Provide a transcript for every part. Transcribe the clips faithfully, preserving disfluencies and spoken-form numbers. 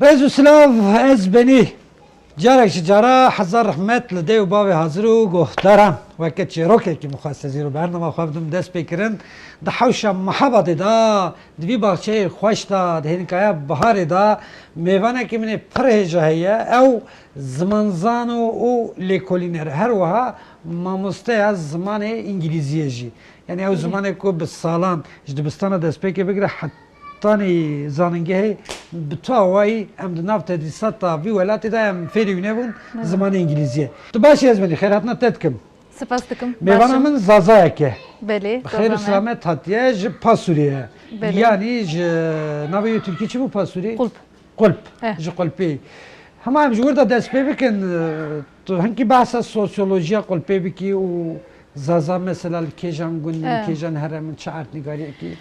Rêz û silav, ez Benî. Carek ji cara hezar rehmet li dê û bavê hazir û guhdaran. Weke çîrokekî min xwest ez îro bernama xwe bidim dest pê kirin. Di hewşa Mehabadê de, di vî baxçeyê xweş de, di hênikaya biharê de mêvanekî min ê pir hêja heye. Ew zimanzan û, û lêkolîner e. Her wiha mamosteya zimanê îngilîziyê jî. Yanî ew zimanê ku bi salan ji dibistana destpêkê bigire hetanî zanîngehê bi tu awayî em di nav tedrîsata vî welatê de em fêrî wî nebûn, zimanê îngilîziyê. Tu baş î, ez Benî, xêrhatina te dikim. Spas dikim. Mêvana min Zazayek e. Belê, bi xêr û selamet hatiye, ji Pasûrê ye. Belê. Yanî ji navê wê tirkî çi bû Pasûrê? Qulp. Qulp. Eh. Ji Qulpê. Hema em ji wir de dest pê bikin, e, tu hinkî behsa sosyolojiya Qulpê bikî û Zaza mesela li kêjan gundin, Eh. kêjan herêmin çi erdnîgariyekî?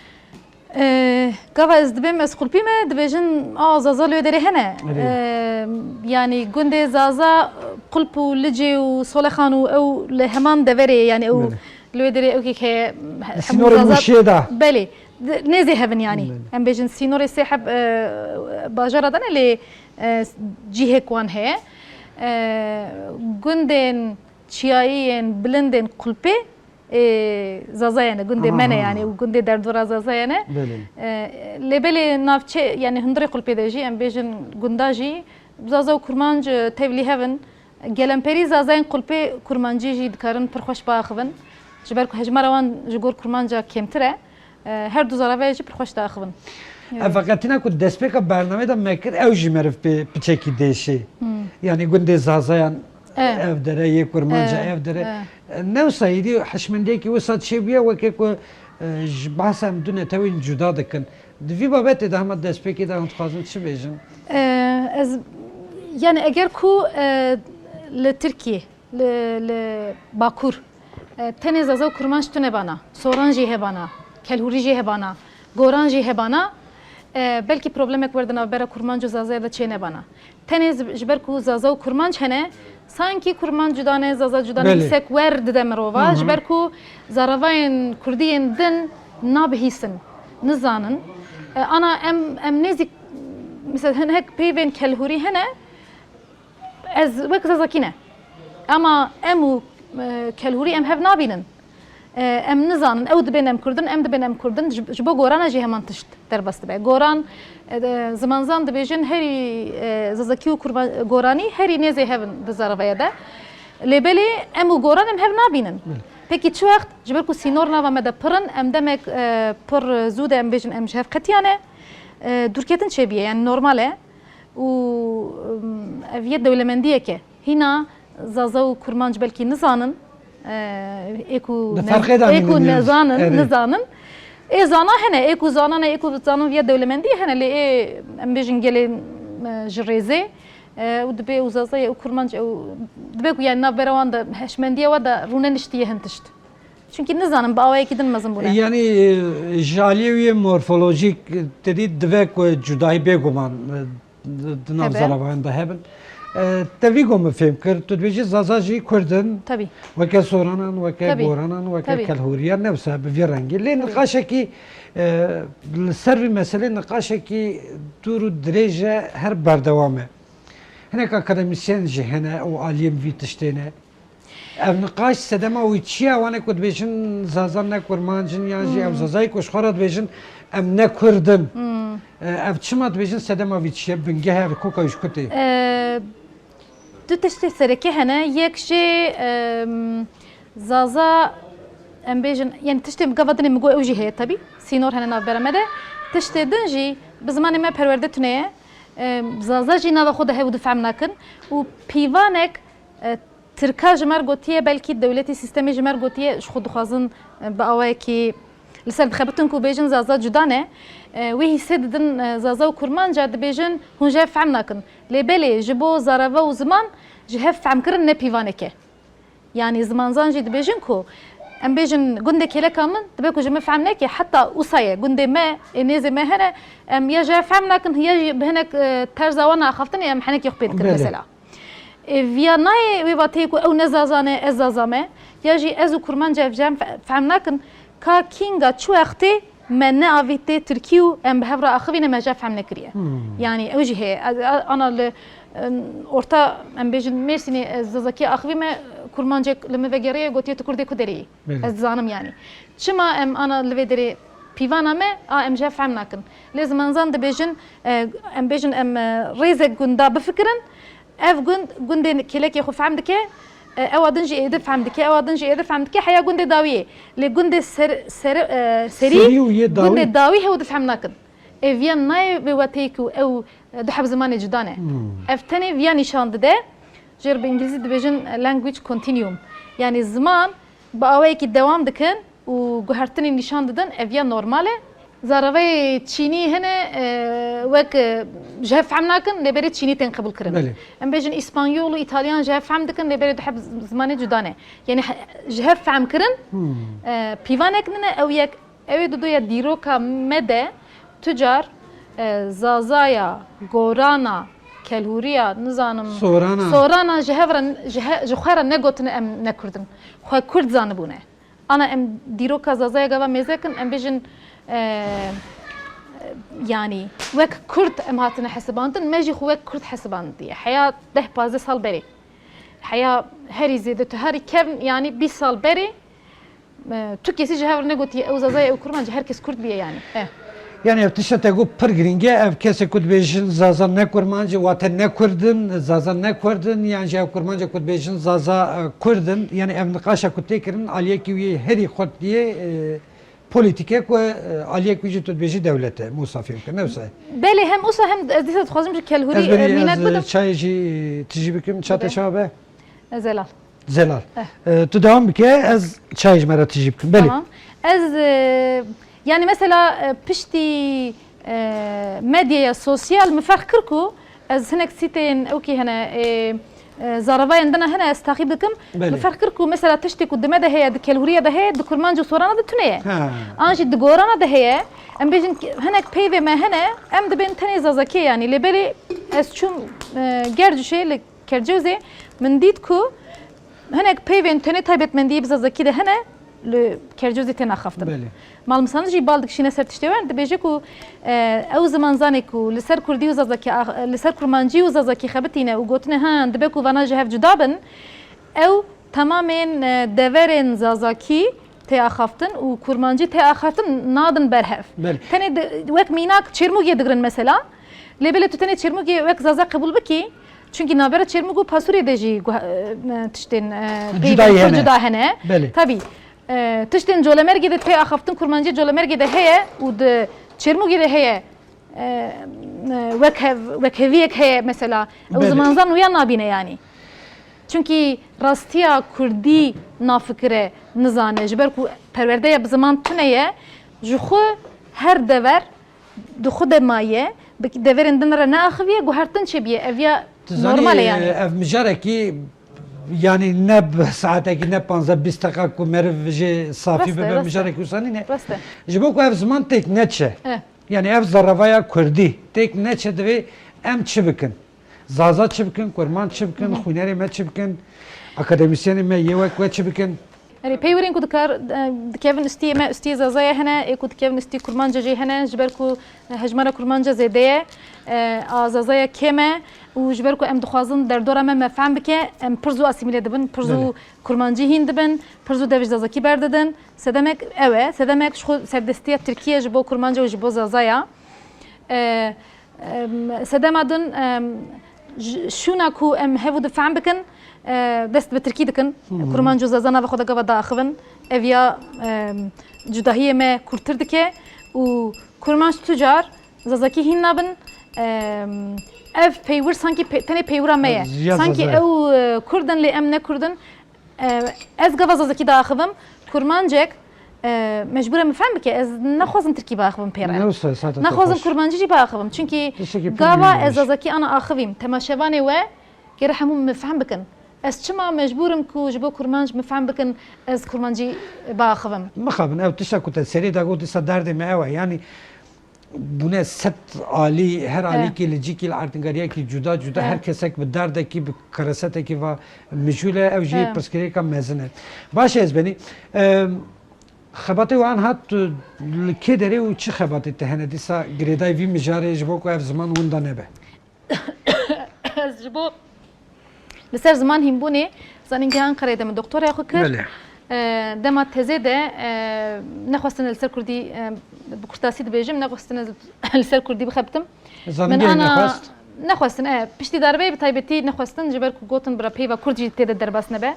Eh, gava ez dibêm ez Qulpî me, dibêjin, a, Zaza li wê derê hene. Erê. Eh, yanî gundê Zaza, Qulp û Licê û Solexan û ew li heman deverê, yanî ew Belê. li wê derê ew kek heye, Li hemû sînorê Zaza Mûşê de. Belê. Di-, nêzê hev in yanî. Belê. Em bêjin sînorê sê heb, e, bajara de ne lê, e, cîhek wan heye. E, gundên çiyayî yên bilind ên Qulpê, e, Zazayan e, gundê Aha, me ne aha. yanî, û gundê derdora Zazayan e. Belê. E, lê belê navçe, yanî hundirê Qulpê de jî em bêjin gunda jî Zaza û Kurmanc, e, tevlî hev in. Gelemperî Zazayên Qulpê Kurmancî jî dikarin pir xweş biaxivin. Ji ber ku hejmara wan ji gor Kurmanca kêmtir e, e, her du zaraveya jî pir xweş diaxivin. Ev veqetîna ku destpêka bernameyê de me kir, ew jî meriv pê piçekî dêşê. Hmm. Yanî gundê Zazayan Eh. ev dere, yê Kurmanca Eh, ev dere. eh. Ne wisa êdî hişmendiyekî wisa çêbûye, weke ku, e, ji behsa em du netewên cuda dikin. Di vî babetê de hema destpêkê de em dixwazin çi bêjin? E, ez, yani eger ku, e, li Tirkiyê, li, li Bakur, e, tenê Zaza û Kurmanc tune bana, Soran jî hebana, Kelhûrî jî hebana, Goran jî hebana, e, belkî problemek wer di navbera Kurmanc û Zazaya de çênebana. Tenê zi-, ji ber ku Zaza û Kurmanc hene, sankî Kurmanc cuda ne, Zaza cuda ne, Belê. hîsek wer dide mirova. Hı hı. Ji ber ku zaravayên Kurdî yên din nabihîsin, nizanin. E, ana em, em nêzîk, mesela hinek peyvên Kelhûrî hene, ez wek Zazakî ne. Ema em û, e, Kelhûrî em hev nabînin. E, em nizanin, ew dibên em Kurd in, em dibên em Kurd in, ji, ji bo Gorana jî heman tişt derbas dibe. Goran, e, de, zimanzan dibêjin herî, e, Zazakî û Kurma-, Goranî herî nêzê hev in di zaravaya de. Lê belê em û Goran em hev nabînin. Belê. Pekî çi wext? Ji ber ku sînor nava me de pir in, em demek, e, pir zû de em bêjin em ji hev qetiyane, e, dûrketin çêbûye, yani normal e. Û, ım, ev yê dewlemendiyek e. Hîna Zaza û Kurmanc belkî nizanin, e, ê ku Di ne-, ferqê de ê ku nînin, nizanin, erê. nizanin. Ê zana hene, ê ku zanane, ê ku zanin viya dewlemendiyê hene, lê ê, em bêjin gelê, e, ji rêzê, e, û dibê û Zazayê û Kurmanc ew, dibê ku yani navbera wan de hişmendiye we de rûneniştiye hin tişt. Çunkî nizanin bi awayekî din mezin bûne. Yanî, e, ji aliyê wî yê morfolojîk, e, te dît dive ku cudahî bêguman, e, di, di nav Hebe. zalavayan de hebin. E, te vî go min fêm kir, tu dibêjî Zaza jî Kurd in, Tabii. weke Soranan, weke Tabii. Goranan, weke Tabii. Kelhûriyan, ne wisa bi vî rengî. Lê Tabii. niqaşekî, e, li ser vî meselê niqaşekî dûr û dirêj e, her berdewam e. Hinek akademîsyen jî hene û aliyên vî tiştê ne. Ev niqaş sedema wî çi ye? Wan ê ku dibêjin Zaza ne Kurmanc in, yan jî ew Hmm. Zazayê ku ji xwe re dibêjin em ne Kurd in. Hmm. E, ev çima dibêjin, sedema vî çi ye? Bingeh ev koka wî ji ku tê? E, du tiştê sereke hene. Yek jê, em, Zaza, em bêjin, yani tiştê gava dinê min got ew jî heye tebî. Sînor hene navbera me de. Tiştê din jî bi zimanê me perwerde tune ye. Em, Zaza jî nava xwe de hev û du fehm nakin. Û pîvanek, e, Tirka ji me r gotiye, belkî dewletê sîstemê ji me r gotiye, ji xwe dixwazin, e, bi awayekî li ser dixebitin ku bêjin Zaza cuda ne. E, wê hîsê didin, e, Zaza û Kurmanca dibêjin, hûn ji hev fehm nakin. Lê belê ji bo zarava û ziman ji hev fehmkirin ne pîvanek e. Yanî zimanzan jî dibêjin ku em bêjin gundê kêleka min, dibe ku ji min fehm neke, heta wisa ye, gundê me, ê nêzê me hene, em ya ji hev fehm nakin, ya jî bi hinek, e, terza wan axaftinê em henekî xwe pê dikin Belê. mesela. Ê, viya nayê wê vateyê ku ew ne Zaza ne, ez Zaza me, ya jî ez û Kurmanc ev cem fe-, fehm nakin, ka kînga çi wextê Me neavîtê tirkî û em bi hev re axivîne, me jev fehm nekiriye. Hmm. Yanî ew jî heye. Ez, a-, ana li, em, orta, em bêjin Mêrsînê, ez Zazakî axivîme, kurmancek li min vegeriye, gotiye tu kurdê ku derê yî. Belê. Ez dizanim yanî. Çima em ana li vê derê pîvana me, a em jev fehm nakin. Lê zimanzan dibêjin, e, em bêjin em, e, rêzek gunda bifikirin, ev gund, gundê kêlekê xwe fehm dike, e, ewa din jî êdî fehm dike, ewa din jî êdî fehm dike, heya gundê dawiyê. Lê gundê ser, ser, e, serî, Serî û yê dawî. Gundê dawî hew dî fehm nakin. Ê viya nayê bi weteyê ku ew, e, du heb zimanê cuda ne. Hmm. Ev tenê viya nîşan dide, jêr bi îngilîzî dibêjin, e, language continuum. Yanî ziman bi awayekî dewam dikin û guhertinê nîşan didin, ev ya normal e. Zaravayê çînî hene, e, wek, e, ji hev fehm nakin, lê berê çînî tên qebûl kirin. Belê. Em bêjin îspanyol û îtalyan ji hev fehm dikin, lê berê du heb z-, zimanê cuda ne. Yanî he-, ji hev fehm kirin, Hmm. e, pîvanek nine, ew yek, ew ê didoya dîroka me de tu car, e, zazaya, gorana, kelhûriya, nizanim, Sorana. Sorana ji hev re, ji he-, ji xwe re negotine em ne kurd in. Xwe kurd zanibûne. Ana em dîroka Zazaya gava mêze kin, em bêjin, e, e, yanî wek kurd em hatine hesibandin, me jî xwe wek kurd hesibandiye. Heya deh pazdeh sal berê. Heya herî zêde tu herî kevn, yanî bîst sal berê, e, tu kesî ji hev re negotiye ew Zazaya, ew kurmanc, her kes kurd biye yanî. E. Yanî ev tişta te got pir girîng e, ev kesê ku dibêjin Zaza ne kurmanc e, wate ne kurd in, Zaza ne kurd in, yan jî ev kurmanca ku dibêjin Zaza, e, kurd in, yanî ev niqaşa ku tê kirin, aliyekî wî herî xurt diye, e, polîtîke ku, e, aliyek wî jî tu dibêjî dewlet e, Mûsa fêm kir, ne wisa ye? Belê, hem wisa hem ez dîsa dixwazim ji kelhûrî, Ez berî e, mînak ez, e, bidim. Çayê jî tijî bikim, çate Bibe. Çawa be? Zelal. Zelal. Eh. E, tu dewam bike, ez çayê ji me re tijî bikim. Belê. Tamam. Ez, e, yanî mesela, e, piştî, e, medyaya sosyal min ferq kir ku ez hinek sîteyên ewkî hene, e, e, zaravayên din hene ez taqîb dikim. Belê. Min ferq kir ku mesela tiştê ku di me de heye, di kelhûriya de heye, di kurmanc û sorana de tune ye. Ha. An jî di gorana de heye. Em bêjin ki hinek peyvê me hene, em dibên tenê zazakê yanî. Lê belê ez çûm, e, Gercûşê li Kercewzê min dît ku hinek peyvên tenê taybetmendiyê bi zazakî de hene, li Kercewzê tên axaftin. Belê. Malmisan jî bal dikişîne ser tiştê wan, dibêje ku, e, ew zimanzanê ku li ser kurdî û zazakî ax-, li ser kurmancî û zazakî xebitîne û gotine, ha, dibe ku vana ji hev cuda bin, ew temamên, e, deverên zazakî tê axaftin û kurmancî tê axaftin nadin ber hev. Belê. Tenê di, wek mînak Çêrmûgê digirin mesela. Lê belê tu tenê Çêrmûgê wek zaza qebûl bikî, çunkî navbera Çêrmûg û Pasûrê de jî guh-, e, tiştên, e, Cudayî peyvên pir hene. Cuda hene. Belê. Tabî, e, tiştên Colemêrgê de tê axaftin, kurmancî Colemêrgê de heye û di Çêrmûgê de heye. E, e, wek hev-, wekheviyek heye mesela. Ew Belê. Zimanzan wiya nabîne yanî. Çunkî rastiya kurdî nafikire, nizane. Ji ber ku perwerdeya bi ziman tune ye, ji xwe her dever di xwe de maye, bi deverên din re neaxiviye, guhertin çêbiye. Ev ya Tu zanî, normal e yanî. Ev mijarekî, yanî ne bi saetekî, ne panzdeh bîst deqa ku meriv jê safî Rast e, bibe, rast e. Mijarekî wisa nîne. Rast e. Ji bo ku ev ziman têk neçe. Eh. Yanî ev zaravaya kurdî têk neçe divê em çi bikin? Zaza çi bikin, kurmanc çi bikin, Hı hı. Xwînerê me çi bikin, akademîsyenê me yê wek we çi bikin? Erê, peywirên ku dikar, e, dikevin ustiyê me, ustiyê Zazaya hene, ê ku dikevin ustî kurmanca jî hene, ji ber ku, e, hejmara kurmanca zêde ye, e, a Zazaya kêm e û ji ber ku em dixwazin derdora me, me fehm bike, em pir zû asîmîle dibin, pir zû Belê. Kurmancî hîn dibin, pir zû dev ji Zazakî berdidin. Sedemek ew e, sedemek ji xwe serdestiya Tirkiye ji bo kurmanca û ji bo Zazaya. E, Em, sedema din, em, j-, şûna ku em hev û di fehm bikin, e, dest bi tirkî dikin. Hı hı. Kurmanc û zaza nava xwe de gava diaxivin. Ev ya, em, cudahiyê me kûrtir dike û kurmanc tu car zazakî hîn nabin. Em, ev peywir sankî pe-, tenê peywira me ye. Ya Sankî zaza ye. Ew, e, kurd in lê em ne kurd in. E, ez gava zazakî diaxivim, kurmancek, e, mecbûr e min fehm bike, ez naxwazim tirkî biaxivim pê re. Ne wisa, sata te Naxwazim xweş. Kurmancî jî biaxivim. Çunkî Tiştekî pir gava girîng e. Ez zazakî ana axivîm, temaşevanê we gere hemû min fehm bikin. Ez çima mecbûr im ku ji bo kurmanc min fehm bikin, ez kurmancî biaxivim? Mixabin, ew tişta ku te serê de got, dîsa derdê me ew e. Yanî, bûne sed alî, her He. Alîkî li cîkî li erdingariyekî cuda cuda, He. Her kesek bi derdekî, bi keresetekî va mijûl e, ew jî He. Pirsgirêka mezin e. Baş e, ez benî. Em, Xebatê wan hat, tu li kê derê û çi xebatê te hene dîsa girêdayî vî mijarê ji bo ku ev ziman winda nebe? Ez ji bo li ser ziman hînbûnê zanîngeha Enqereyê de min doktoraya xwe kir. Belê. E, dema tezê de, e, nexwestin li ser kurdî, e, bi kurtasî dibêjim, nexwestin ez li ser kurdî bixebitim. Zanîngehê ana nexwest? Nexwestin, e, piştî darbeyê bi taybetî nexwestin, ji ber ku gotin bira peyva kurd jî tê de derbas nebe.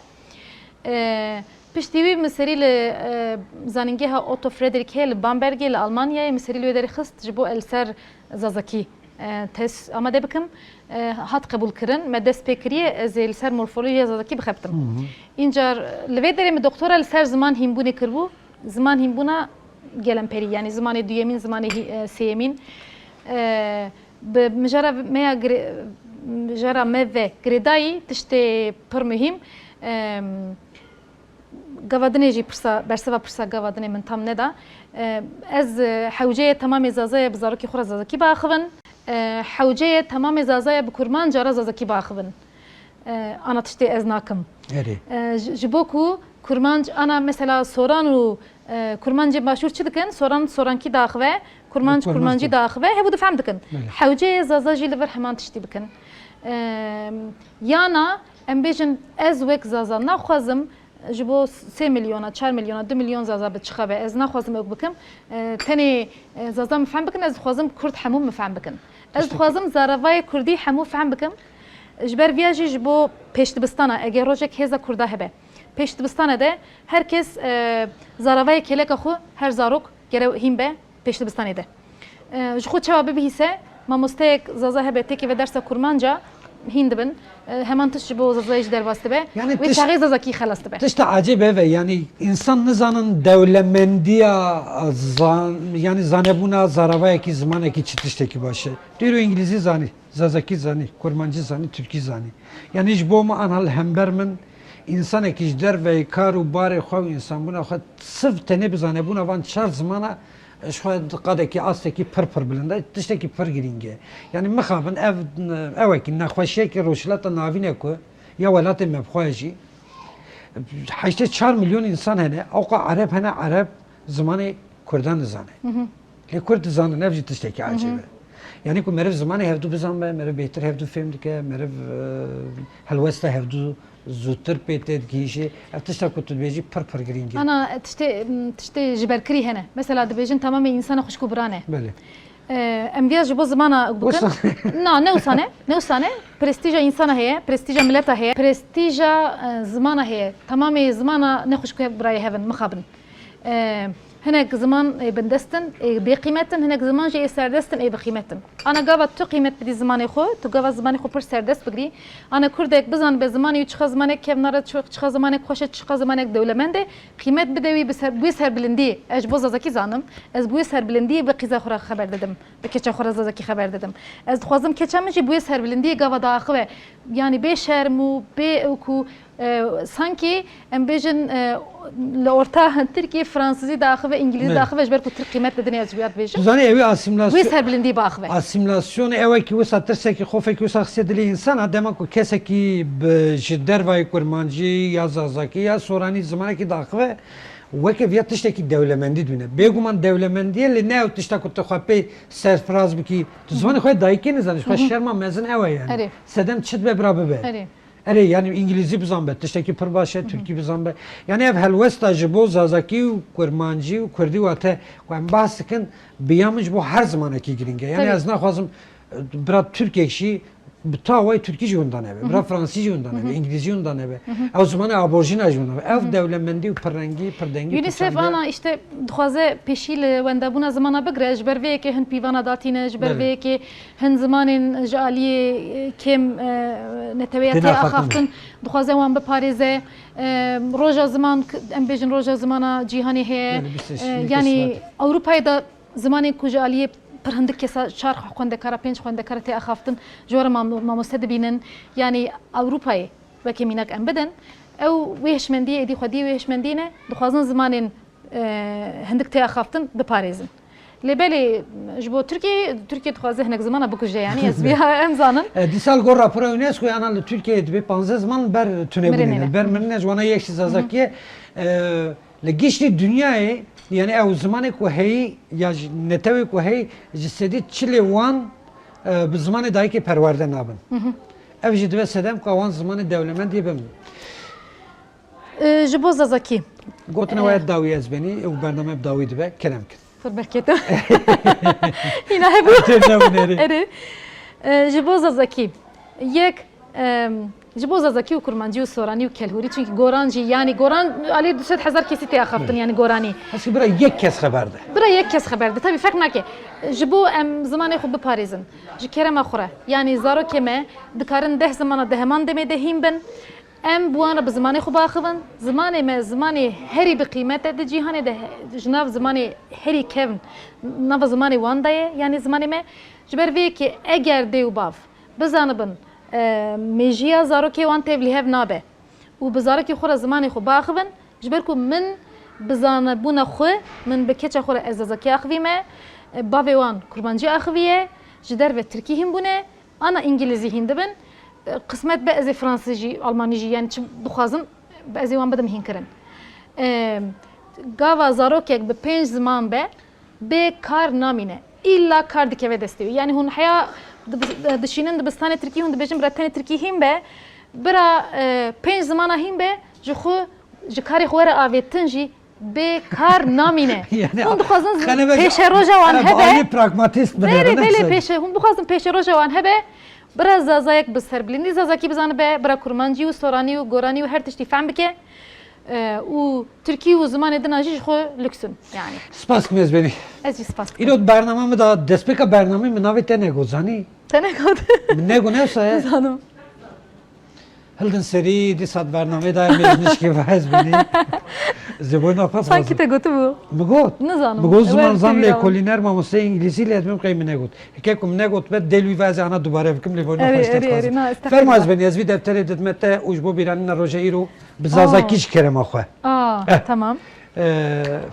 E, piştî wî min serî li, e, zanîngeha Otto Friedrich heye li Bambergê li Almanyayê, min serî li wê derê xist ji bo ez li ser zazakî, e, tez amade bikim. E, hat qebûlkirin, me dest pê kiriye, ez ê li ser morfolojiya zazakî bixebitim. Hı hı. Încar li vê derê min doktora li ser ziman hînbûnê kiribû. Ziman hînbûna gelemperî, yanî zimanê duyemîn, zimanê hî-, e, sêyemîn. E, bi mijara me ya gire-, mijara me ve girêdayî tiştê pir muhîm. E, gava dinê jî pirsa, bersiva pirsa gava dinê min tam neda. E, ez, e, hewceyê temamê Zazaya bi zarokê xwe re Zazakî biaxivin. E, hewceyê temamê Zazaya bi Kurmanca re Zazakî biaxivin. E, ana tiştê ez nakim. Erê. E, ji, ji bo ku Kurmanc ana mesela Soran û, e, Kurmancê başûr çi dikin? Soran Sorankî diaxive, Kurmanc Kurmanc Kurmancî diaxive, hevû difehm dikin. Belê. Hewceyê Zaza jî li vir heman tiştî bikin. E, yana em bêjin ez wek Zaza naxwazim ji bo sê milyona, çar milyona, du milyon Zaza bi çixa be. Ez naxwazim ew bikim. E, tenê, e, Zaza min fehm bikin, ez dixwazim Kurd hemû min fehm bikin. Ez dixwazim zaravayê Kurdî hemû fehm bikim. Ji ber viya jî ji bo pêşdibistana, eger rojek hêza Kurda hebe, pêşdibistane de her kes, e, zaravayê kêleka xwe, her zarok gere hîn be pêşdibistanê de. E, ji xwe çawa bibihîse, mamosteyek Zaza hebe têkeve dersa Kurmanca hîn dibin. E, heman tişt ji bo Zazayê jî derbas dibe. Yanî wê tişt-, çaxê Zazakî xelas dibe. Tişta ecêb ev e, yanî însan nizanin dewlemendiya zan-, yanî zanebûna zaravayekî, zimanekî çi tiştekî baş e. Tu îro îngilîzî zanî, zazakî zanî, kurmancî zanî, tirkî zanî. Yanî ji bo min anha li hember min, însanekî ji derveyî kar û barê xwe û însanbûna xwe siv tenê bi zanebûna van çar zimana, ji xwe qadekî astekî pir pir bilind e, tiştekî pir girîng e. Yanî mixabin ev, ewekî nexweşiyekî Rojhilata Navîn e ku ya welatê me bi xwe jî heştê çar milyon însan hene, ewqa Ereb hene, Ereb zimanê Kurdan dizane. Hı hı. Lê Kurd dizanin, ev jî tiştekî ecêb e. Yanî ku meriv zimanê hevdu bizanbe, meriv bêhtir hevdu fêm dike, meriv, e, helwesta hevdu zûtir pê tê digihîşê. Ev tişta ku tu dibêjî pir pir girîng e. Ana tiştê, tiştê jiberkirî hene. Mesela dibêjin temamê însan e xwişk û bira ne. Belê. E, em viya ji bo zimana bikin. Wisa ne? Na, ne wisa ne. Ne wisa ne. Prestîja însana heye, prestîja mileta heye, prestîja, e, zimana heye. Temamê zimana ne xwişk û birayê hev in, mixabin. E, hinek ziman ê bindest in, ê bêqîmet in, hinek ziman jî ê serdest in, ê biqîmet in. Ana gava tu qîmet bidî zimanê xwe, tu gava zimanê xwe pir serdest bigirî. Ana kurdek bizanibe zimanê wî çiqa zimanek kevnar e, çi-, çiqa zimanek xweş e, çiqa zimanek dewlemend e, qîmet bide wî bi ser-, bi wê serbilindiyê. Ez ji bo zazakî zanim, ez bi wê serbilindiyê bi qîza xwe re xeber didim, bi keça xwe re zazakî xeber didim. Ez dixwazim keça min jî bi wê serbilindiyê gava diaxive. Yanî bê şerm û bê ew ku, e, sankî em bêjin, e, li orta Tirkî, Fransizî diaxive, Îngilîzî diaxive, ji ber ku Tirk qîmet didinê ez ji wî hat bêjim. Tu zanî ew ê asîmlasyon-, wê serbilindî biaxive. Asîmlasyonê ew e ki wisa tirsek xofek wisa xisê dilê însan a, dema ku kesekî bi, ji dervayê kurmancî ya zazakî ya soranî zimanekî diaxive, weke viya tiştekî dewlemendî dibîne. Bêguman dewlemendî ye, lê ne ew tişta ku tu xwe pê serfiraz bikî. Tu zimanê xwe dayikê nizanî, ji xwe şerma mezin ew e yani. Erê. Sedem çi dibe bira bibe. Erê. Erê, yani îngilîzî bizanbe, tiştekî pir baş e, tirkî bizanbe. Yani ev helwesta ji bo zazakî û kurmancî û kurdî wate ku em behs dikin, bi ya min ji bo her zimanekî girîng e. Yani ez naxwazim, e, bira tirkek jî bi ta way tirkî jî winda nebe, bira fransî jî winda nebe, îngilîzî winda nebe. Ew zimanê aborjîna jî winda nebe. Ev dewlemendî û pirrengî, pirdengî, UNICEF pirçandî ana işte dixwaze pêşî li wendabûna zimana bigre, ji ber vê yekê hin pîvana datîne, ji ber vê yekê hin zimanên ji aliyê, e, kêm, e, neteweya tê axaftin, dixwaze wan biparêze. E, roja ziman, em bêjin roja zimana cîhanê heye. E, yanî Ewropayê de zimanên ku ji aliyê pir hindik kesa çar xwendekara, pênc xwendekara tê axaftin, ji we re mam-, mamoste dibînin. Yanî Ewropayê weke mînak em bidin. Ew wê hişmendiyê êdî xwediyê wê hişmendiyê ne, dixwazin zimanên e, hindik tê axaftin biparêzin. Lê belê ji bo Tirkiyeyê, Tirkiye dixwaze hinek zimana bikuje, yanî ez vêya em zanin. E, dîsa li gor rapora UNESCO ana li Tirkiyeyê dibê panzdeh ziman ber tune bûne. Ber mirinê ji wana yek jî zazakî ye. E, Li giştî dinyayê, yani ew zimanê ku heyî ya ji netewê ku heyî ji sedî çilê wan e, bi zimanê dayikê perwerde nabin. Ev jî dibe sedem ku ewan zimanê dewlemendî bin. E, ji bo Zazakî. Gotina we dawî ez benî û bername bi dawî dibe. Kerem kin. Xwe berketo. Hîna hebû. Erê. E, ji bo Zazakî. Yek, em, ji bo Zazakî û Kurmancî û Soranî û Kelhûrî, çunkî goran jî, yanî goran alî du sed hezar kesî tê axaftin, yanî goranî. Heskî bira yek kes xeber de. Bira yek kes xeber de. Tabî ferq nake. Ji bo em zimanê xwe biparêzin. Ji kerema xwe re. Yanî zarokê me dikarin deh zimana di heman demê de hîn bin. Em bi wan re bi zimanê xwe biaxivin. Zimanê me zimanê herî bi qîmet e di cîhanê de, he-, ji nav zimanê herî kevn, nava zimanê wan de ye, yanî zimanê me. Ji ber vê yekê eger dê û bav bizanibin, e, mêjiya zarokê wan tevlîhev nabe û bi zarokê xwe re zimanê xwe biaxivin, ji ber ku min bi zanebûna xwe, min bi keça xwe re ez zazakî axivîme, e, bavê wan kurmancî axiviye, ji derve tirkî hîn bûne, Ana îngilîzî hîn dibin. Qismet be ez ê fransî jî, almanî jî, yani çi bixwazim, ez ê wan bidim hînkirin. Gava zarokek bi pênc ziman be, bê kar namîne. Îlla kar dikeve destê wî. Yani hûn heya dib-, dişînin dibistanê tirkî, hûn dibêjin bira tenê tirkî hîn be, bira, e, pênc zimana hîn be, ji xwe, ji karê xwe were avêtin jî, bê kar namîne. Hûn dixwazin pêşeroja wan hebe. Belê, belê, pêşe, hûn bixwazin pêşeroja wan hebe. Bira zazayek bi serbilindî zazakî bizanibe, bira kurmancî û soranî û goranî û her tiştî fehm bike. E, û tirkî û zimanê din a jî ji xwe luksin, yani. Spas kim ez benî. Ez jî spas dikim. Îro di bernama min de destpêka bernamê min navê te negot, zanî? Te negot. Min negot, ne wisa ye? Nizanim. Hildin serî dîsa di bernameyê de em ê ji nişkê ve ez bînî. Ji bo nexwe Sankî te gotibû. Min got. Nizanim. Min got ziman zan lêkolîner mamosteyê îngilîzî lê ez bim qey min negot. Heke ku min negot be dêl wî ve ez ê ana dubare bikim lê bo nexwe ez te dixwazim. Fermo ez benî ez vî defterê didime te û ji bo bîranîna roja îro bi zazakî ji kerema xwe. Ah, tamam.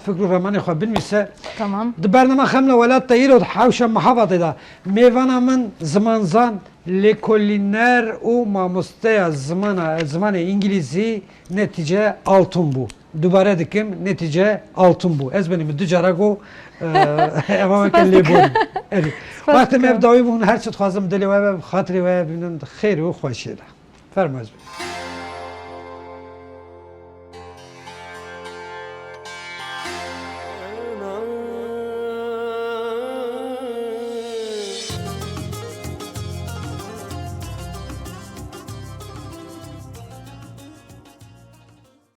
Fikr û ramanê xwe binivîse. Tamam. Di bernama Xem li Welat de îro di hewşa Mihabatê de mêvana min zimanzan, lêkolîner û mamosteya zimana, zimanê îngilîzî Netîce Altun bû. Dubare dikim, Netîce Altun bû. Ez benî min du cara got, e, eva weke lêborî. Erê. Wextê me bi dawî bûn, her çi dixwazim dilê we be, bi xatirê we bimînin xêr û xweşiyê de. Fermo ez benî.